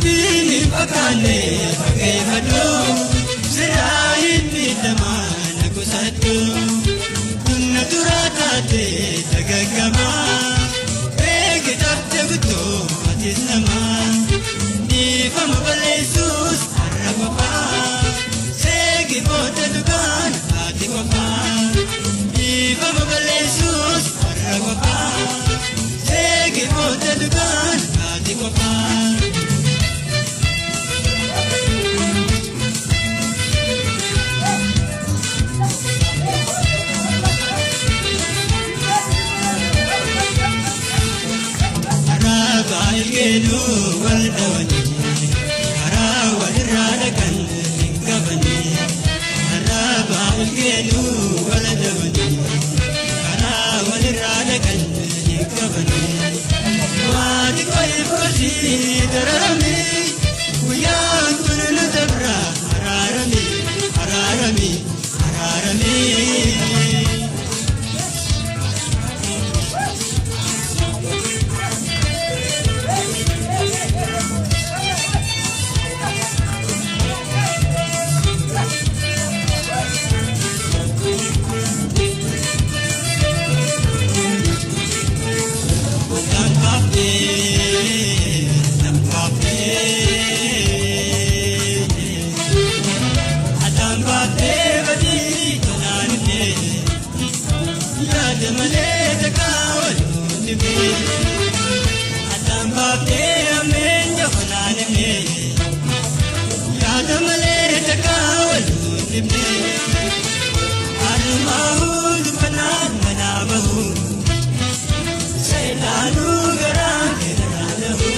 Dubbiin hin fakkaanne fageeffadhu, sirraa hin miidhamaa na qusadhu. Tunna turaa taate dagaggamaa, beeki tabte guutuu atis namaa. Dhiifama balleessuus har'a qofaa, seegi booda dhugaan haati qofaa. Dhiifama balleessuus har'a qofaa, seegi booda dhugaan haati qofaa. Karaa ilgeenuu wal dhawanii, karaa walirraa dhaqan hin qabanii. Karaa ilgeenuu wal dhawanii, karaa walirraa dhaqan hin qabanii. Waati qoyif kosii dararami, guyyaan kun nu dabra araarami, araarami, araarami. Seelaanuu garaan keessa lahu.